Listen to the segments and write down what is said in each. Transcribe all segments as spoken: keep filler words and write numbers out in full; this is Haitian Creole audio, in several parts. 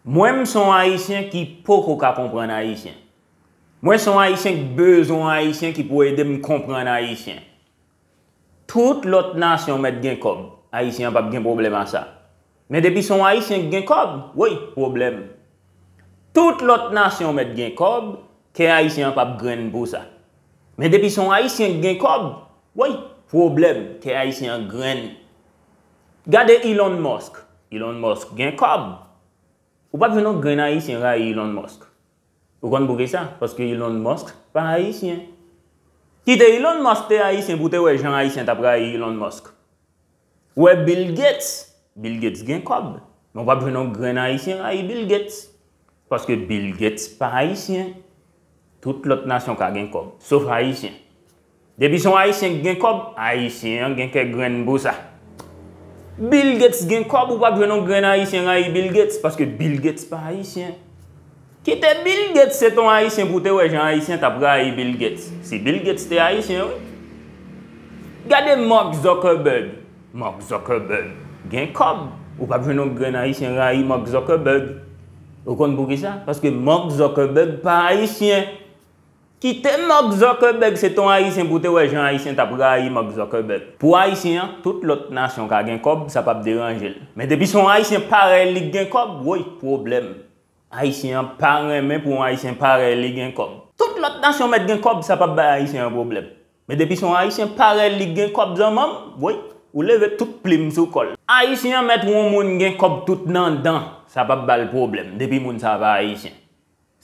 Mwen, m se yon Ayisyen ki poko ka konprann Ayisyen. Mwen se yon Ayisyen k bezwen yon Ayisyen ki pou ede m konprann Ayisyen. Tout lòt nasyon mèt gen kòb, Ayisyen an p ap gen pwoblèm a sa. Men depi se yon Ayisyen k gen kòb, woy, pwoblèm. Tout lòt nasyon mèt gen kòb, kè Ayisyen an p ap grenn pou sa. Men depi se yon Ayisyen k gen kòb, woy, pwoblèm, kè Ayisyen an grenn. Gade Elon Musk. Elon Musk gen kòb. Ou p ap jwenn yon grenn Ayisyen rayi Elon Musk. Ou konn poukisa? Paske Elon Musk pa Ayisyen. Kite Elon Musk te Ayisyen pou w te wè jan Ayisyen t ap rayi Elon Musk. Ou wè Bill Gates, Bill Gates gen kòb. Men w p ap jwenn yon grenn Ayisyen rayi Bill Gates. Paske Bill Gates pa Ayisyen. Tout lòt nasyon ka gen kòb, sof Ayisyen. Depi se yon Ayisyen k gen kòb, Ayisyen an gen kè grenn pou sa. Bill Gates gen kòb, ou p ap jwenn yon grenn Ayisyen rayi Bill Gates, paske Bill Gates pa Ayisyen. Kite Bill Gates se t yon Ayisyen pou w te wè jan Ayisyen t ap rayi Bill Gates. Si Bill Gates te Ayisyen, wi. Gade Mark Zuckerberg. Mark Zuckerberg gen kòb. Ou p ap jwenn yon grenn Ayisyen rayi Mark Zuckerberg. Ou konn poukisa? Paske Mark Zuckerberg pa Ayisyen. Kite Mark Zuckerberg se t yon Ayisyen pou w te wè jan Ayisyen t ap rayi Mark Zuckerberg. Pou Ayisyen an, tout lòt nasyon ka gen kòb, sa p ap deranje l. Men depi se yon Ayisyen parèy li k gen kòb, woy, pwoblèm. Ayisyen an pa renmen pou yon Ayisyen parèy li gen kòb. Tout lòt nasyon mèt gen kòb, sa p ap bay Ayisyen an pwoblèm. Men depi se yon Ayisyen parèy li k gen kòb zanmanm, woy, ou leve tout plim sou kò l. Ayisyen an mèt wè yon moun gen kòb tout nan dan, sa p ap ba l pwoblèm, depi moun sa a pa Ayisyen.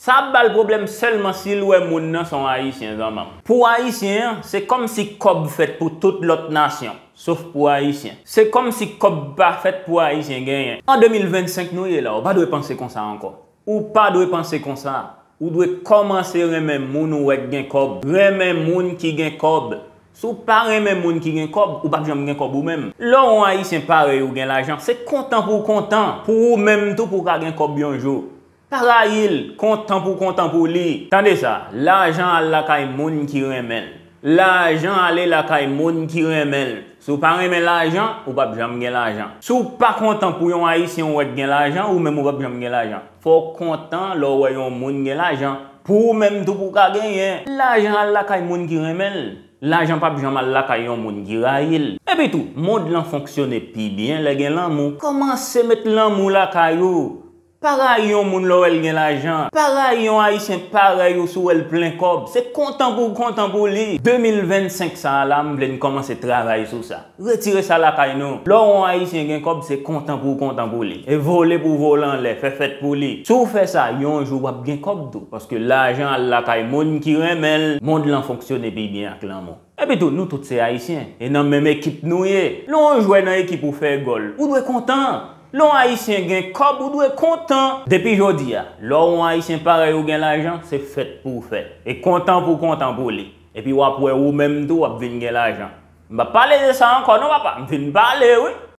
Sa ap ba l pwoblèm sèlman si l wè moun nan se yon Ayisyen zanmanm. Pou Ayisyen an, se kòmsi kòb fèt pou tout lòt nasyon, sof pou Ayisyen. Se kòmsi kòb pa fèt pou Ayisyen genyen. An de mil vennsenk nou ye la, ou pa dwe panse konsa ankò. Ou pa dwe panse konsa. Ou dwe kòmanse renmen moun ou wè k gen kòb. Renmen moun ki gen kòb. Si w pa renmen moun ki gen kòb, ou p ap janm gen kòb ou menm. Lè w yon Ayisyen parèy ou gen lajan, se kontan pou w kontan, pou ou menm tou pou w ka gen kòb yon jou. Pa rayi l, kontan pou w kontan pou li. Tande sa, lajan al lakay moun ki renmen l. Lajan ale lakay moun ki renmen l. Si w pa renmen lajan, ou p ap janm gen lajan. Si w pa kontan pou yon Ayisyen w wè k gen lajan, ou menm ou p ap janm gen lajan. Fò w kontan lè w wè yon moun gen lajan, pou ou menm tou pou w ka genyen. Lajan al lakay moun ki renmen l. Lajan p ap janm al lakay yon moun ki rayi l. Epi tou, mond lan fonksyone pi byen lè gen lanmou. Kòmanse met lanmou lakay ou. Pa rayi yon moun lè w wè l gen lajan. Pa rayi yon Ayisyen parèy ou si w wè l plen kòb. Se kontan pou w kontan pou li. De mil vennsenk sa a la, m vle n kòmanse travay sou sa. Retire sa lakay nou. Lè w wè yon Ayisyen gen kòb, se kontan pou w kontan pou li. E vole pou w vole anlè, fè fèt pou li. Si w fè sa, yon jou w ap gen kòb tou. Paske lajan al lakay moun ki renmen l, mond lan fonksyone pi byen ak lanmou. Epi tou, nou tout se Ayisyen, e nan menm ekip nou ye. Lè yon jwè nan ekip ou fè gòl, ou dwe kontan. Lè yon Ayisyen gen kòb, ou dwe kontan. Depi jodi a, lè w wè yon Ayisyen parèy ou gen lajan, se fèt pou w fè. E kontan pou w kontan pou li. Epi w ap wè ou menm tou w ap vin gen lajan. M p ap pale de sa ankò non papa, m fin pale wi.